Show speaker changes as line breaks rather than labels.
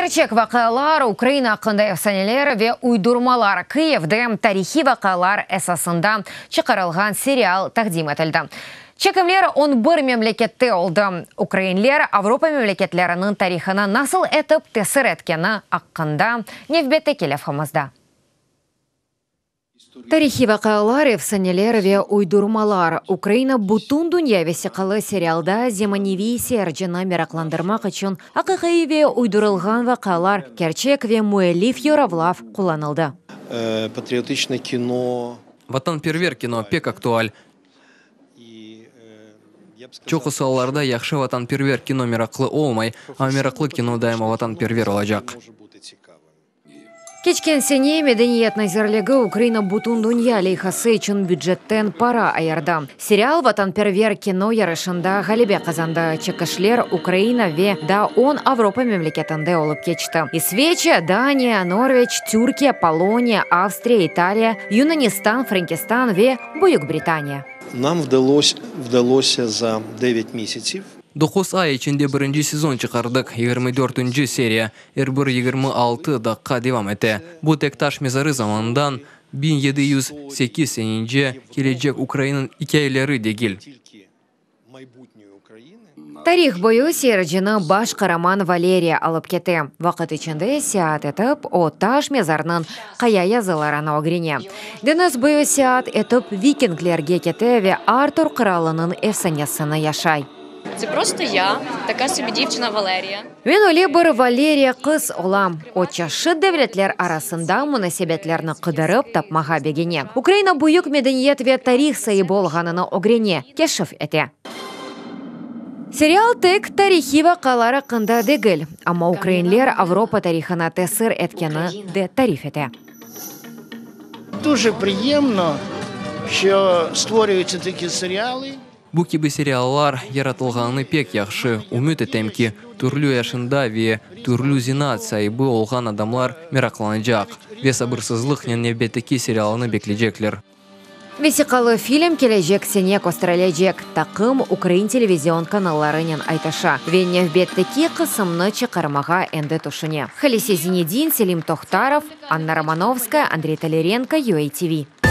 Kerçek vaqialar, Ukraina aqqında efsaneler ve uydurmalar, Kıyivde tarihiy vaqialar esasında çıqarılğan serial taqdim etildi. Çekimler on bir memlekette oldı. Ukrainler Avropa memleketleriniñ tarihına nasıl etip tesir etkeni aqqında nevbetteki levhamızda. Tarihiy vaqialar, efsaneler ve uydurmalar. Ukraina bütün dünya vesiqalı serialda zemaneviy seyircini meraqlandırmaq içün aqiqiy ve uydurılğan vaqialar, kerçek ve müellif yorumlav qullanıldı.
Патриотичное кино.
Vatanperver kino pek aktual. Çoqusı allarda yahşı vatanperver kino meraqlı olmay, amma meraqlı kino daima vatanperver olacaq.
Keçken sene Medeniyet nazirligi Ukraina bütün dünya leyhası içün bücetten para ayırdı. Serial vatanperver kino yarışında ğalebe qazandı. Çekişler Ukraina ve daa 10 Avropa memleketinde olıp keçti. İsveçiya, Daniya, Norveç, Türkiye, Poloniya, Avstriya, İtaliya, Yunanistan, Frenkistan ve Büyük Britaniya.
Нам вдалося за 9 місяців
9 ay içinde birinci sezon çıqardıq, 24-nci seriya, er bir 26 daqqa devam ete. Bu tek taş mezarı zamanından 1708 senege kelecek Ukrainanıñ ikâyeleri degil.
Тільки майбутньої України.
Tarih boyu seyircini baş qaraman Valeriya alıp kete. Vaqıt içinde seyaat etip, o taş mezarnıñ qaya yazılarını ögrene. Deñiz boyu seyaat etip vikinglerge kete ve Artur qıralınıñ efsanesini yaşay.
Це просто я, така собі дівчина Валерія.
Men öyle bir Valeriya qız olam. O çeşit devletler arasında munasebetlerni qıdırıp tapmağa begene. Ukraina büyük medeniyet ve tarih saibi olğanını ögrene, keşif ete. Serial tek tarihiy vaqialar aqqında degil, amma ukrainler Avropa tarihına tesir etkeni de tarif ete.
Дуже приємно, що створюються такі серіали.
Bu kibi seriallar yaratılğanı pek yahşı. Ümüt etem ki, türlü yaşında ve türlü zenaat saibi olğan adamlar meraqlanacaq ve sabırsızlıqnen nevbetteki serialını bekleycekler.
Vesiqalı film kelecek sene kösterilecek. Taqım ukrain televizion kanallarınen aytışa ve nevbetteki qısımnı çıqarmağa endi tüşüne. Halise Zinedin, Selim Tohtarov, Anna Romanovskaya, Andrey Tolerenko, UATV.